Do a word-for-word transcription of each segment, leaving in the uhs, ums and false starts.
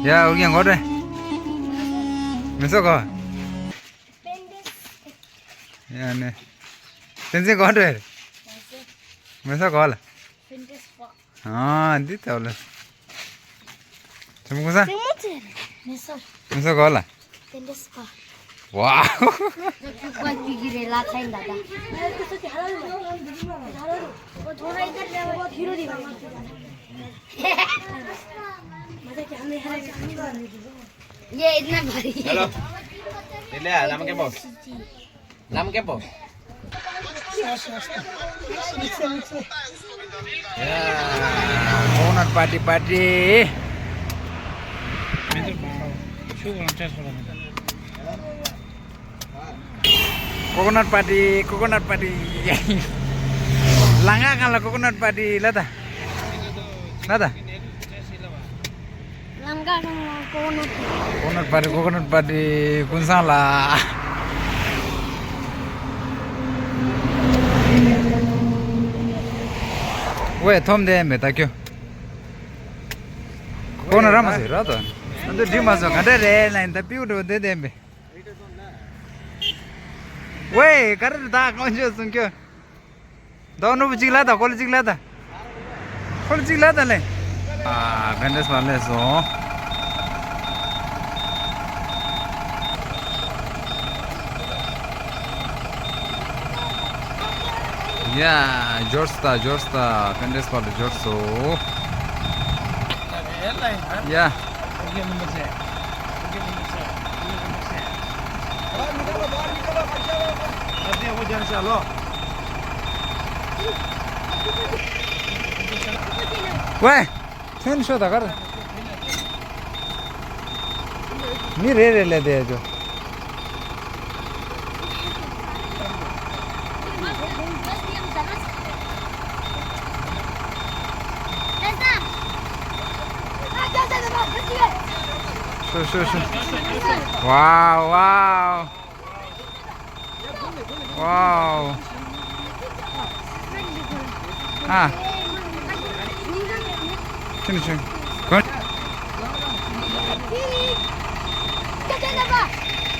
ཡ་ཨོ་རྒྱན་གོ་དྲ། མི་སོ་གོ། ཡ་ནི། བསྟན་འཛིན་གོ་དྲ། མི་སོ་གོ་ལ། ཨ་འདི་ཐོབ་ལ། ཆུ་མོ་ཀུན་ས། མི་སོ་གོ་ལ། ཝའོ། ये इतना भारी है। हेलो। ले ले, नाम के बोल। नाम के बोल। Coconut party party. Coconut party, coconut party. लंगा खाला कोकोनट पार्टी लता। लता। लंगा खाला coconut party. Coconut party, coconut party कुन सा ला? वे थोम दे में ता क्यों? कोकोनट रामा से राता। अंदर ड्रीम मासा घंटे रे लाइन ता पीऊ दो दे दे में। ཝེ། ག་རེ་རེད་ད། གང་བྱོས་སོང་ཁྱོད། ད་ནོར་བུ་གཅིག་ལ་ད། ཁོ་ལ་གཅིག་ལ་ད། ཁོ་ལ་གཅིག་ལ་ད་ལེ། ཨ་ཕན་ཏྲེས་པ་ལས་སོང་། ཡ། འབྱོར་སོང་ད། འབྱོར་སོང་ད། ཕན་ཏྲེས་པ་ལ་འབྱོར་སོང་། ཡ། बाहर निकालो, बाहर निकालो, बच्चा लोग। अब देखो, जान से लो। वे, ཁྱོད་ཤོད་ད་གར། མི་རེ་རེ་ལས་དེ་ཚོ། ཤོད་ཤོད་ཤོད། ཝའོ་ཝའོ། ཝའོ། ཨ། ཁྱོད་ནི་ཁྱོད། གོན།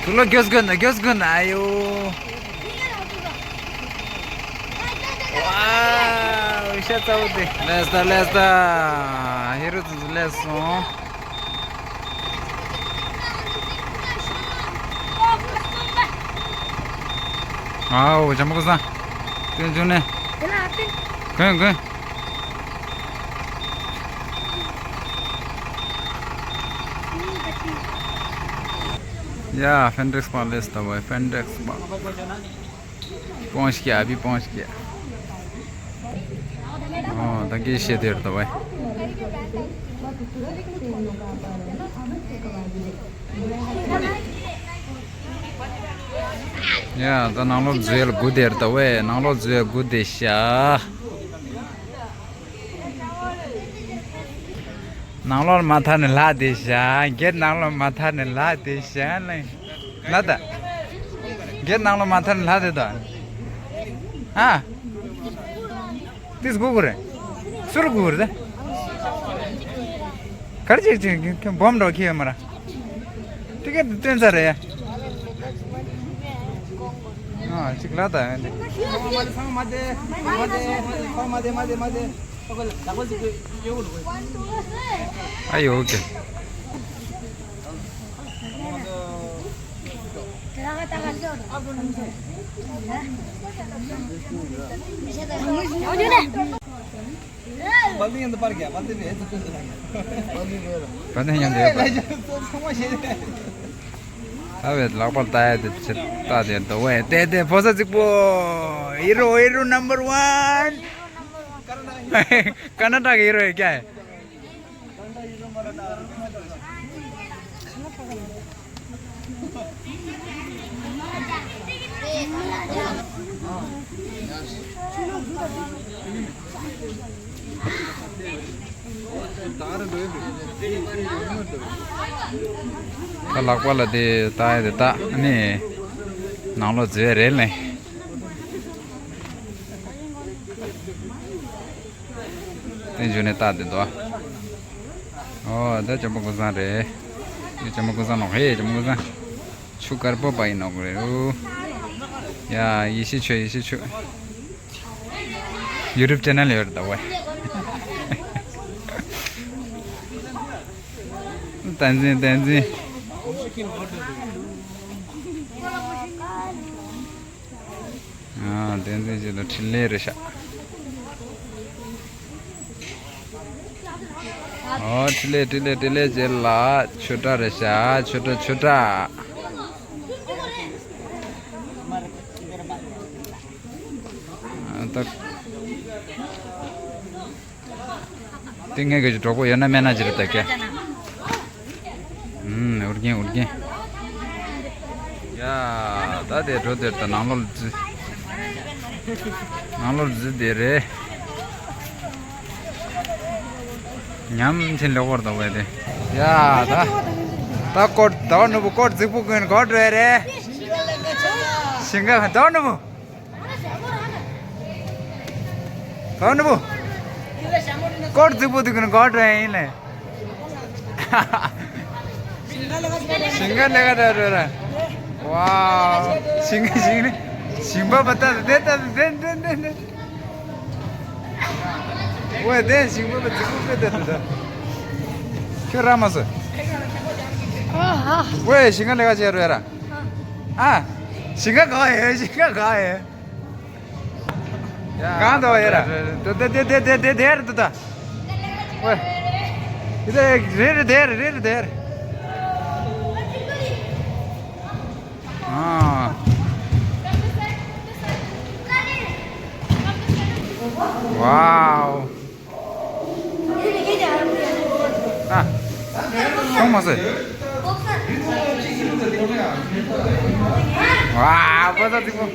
དུ་ལོ་གྱོས་གོན་ན་གྱོས་གོན་ན་ཨ་ཡོ། ཝའོ། ཤ་ཚ་བོ་དེ། ལེས་ད་ལེས་ད། ཧེ་རུ་ཙི་ཙི་ལེས་སོང་། ཨའོ། ཇམ་པོ་ཀུ་སང་། དེ་འཇུ་ནས། དེ་ལ་ཨ་ཏི། གོན་གོན། ཡ། ཕན་ཏྲེས་པ་ལེས་ད་བའི། ཕན་ཏྲེས་པ། पहुंच गया, अभी पहुंच गया। ཨོ། ད་གེ་ཤེས་དེར་ད་བའི། ཡ། ད་ནང་ལོགས་འཛུལ་དགུ་དེར་ད་བའི། ནང་ལོགས་འཛུལ་དགུ་དེ་ཤ། ནང་ལོགས་མ་ཐར་ནས་ལྷག་དེ་ཤ། སྒེར་ནང་ལོགས་མ་ཐར་ནས་ལྷག་དེ་ཤ་ལེ། ལ་ད། སྒེར་ནང་ལོགས་མ་ཐར་ནས་ལྷག་དེ་ད། ཨ། ཏིས་གུ་གུ་རེད། སུར་གུ་གུ་རེད་ད། གར་ཅིག་ཅིག་ཁྱོད་སྦོམ་འགྲོ་ཁྱི་ཡོད་མ་ར། ཊི་ཀེ་ཊི་སྟོན་ས་རེད་ཡ། ཨ་ཅིག་ལ་ད་ཡོད་འདི། ཨ་ཡོ་ཨོ་ཀེ། ད་བས་ལག་པ་ལྟ་ཡ་དེ་ཆེ་ལྟ་དེ་འདུག་བས། དེ་དེ་ཕོ་ས་རྫིག་པོ། ཧི་རོ་ཧི་རོ་ནམ་བར་ཝན། ཀར་ན་ཊ་ཀ་ཧི་རོ་ཡི་ཀྱ། ད་ལག་པ་ལ་དེ་ལྟ་ཡ་དེ་ལྟ་ནི། ནང་ལོགས་འཛུལ་རེད་ལེ། དེ་འཇུ་ནས་ལྟ་དེ་འདུག་ཨ། ཨོ་ད་ཇམ་པོ་ཀུན་བཟང་རེད། འདི་ཇམ་པོ་ཀུན་བཟང་ནོག་ཧེ་ཇམ་པོ་ཀུན་བཟང་། ཆུ་དཀར་པོ་པ་ཡིན་ནོག་རེད་ཨོ། ཡ་ཡེ་ཤེས་ཆུ་ཡེ་ཤེས་ཆུ། ཡུ་ཊུབ་ཅེ་ནལ་ཡོད་རེད་ད་ཝེ། བསྟན་འཛིན་བསྟན་འཛིན། ཨ་བསྟན་འཛིན་ཅེ་ལ་འཕྲིན་ལས་རེད་ཤག་ཨོ་འཕྲིན་ལས་འཕྲིན་ལས་འཕྲིན་ལས་ཅེ་ལ་ཆོས་གྲྭ་རེད་ཤག་ཆོས་གྲྭ་ཆོས་གྲྭ། ཨ་ད། དེ་ངས་གི་གྲོགས་པོ་ཡོད་ན་མེད་ན་ཅི་རེད་ད་ཀྱེ། ཨུམ་ཨུར་རྒྱན་ཨུར་རྒྱན། ཡ་ད་དེ་འགྲོ་དེར་ད་ནང་ལོགས་རྫི། ནང་ལོགས་རྫི་དེ་རེད། ཉམས་ཆེན་ལེགས་པར་དང་བས་དེ། ཡ་ད། ད་ཀོ་ད་ནུ་བུ་ཀོ་རྫིག་པོ་ཀུན་གོ་འགྲོ་ཡ་རེད། ཞིང་ཁ་ད་ནུ་བུ། གང་འདྲ་པོ། སྐོར་རྫིག་པོ་འདུག་གི་ན་གང་འདྲ་ཡིན་ལེ། ཞིང་ཁ་ལས་ཀ་འདྲ་འདྲ་ར། ཝའོ། ཞིང་ཁ་ཞིང་ཁ་ཞིང་པ་པ་ལྟ་དེ་ལྟ་དེ་དེ་དེ་དེ། ཝེ་དེ་ཞིང་པ་པ་རྫིག་པོ་དཔེ་ལྟ་དེ་ལྟ། ཁྱོད་ར་མ་སོ། ཝེ་ཞིང་ཁ་ལས་ཀ་བྱེད་རོགས་ཡ་ར། ཨ། ཞིང་ཁ་གང་ཡོད་ཞིང་ཁ་གང་ཡོད། གང་དུ་ཡོད་ར། དེ་དེ་དེ་དེ་དེ་དེ་རེད་དོ་ད། ཝེ། དེ་རེད་རེད་དེ་རེད་རེད་དེ་རེད། ཨ། ཝའོ། ཨ། གང་མ་ཟེར། ཝའོ་པོ་ད་དེ་ཀོ།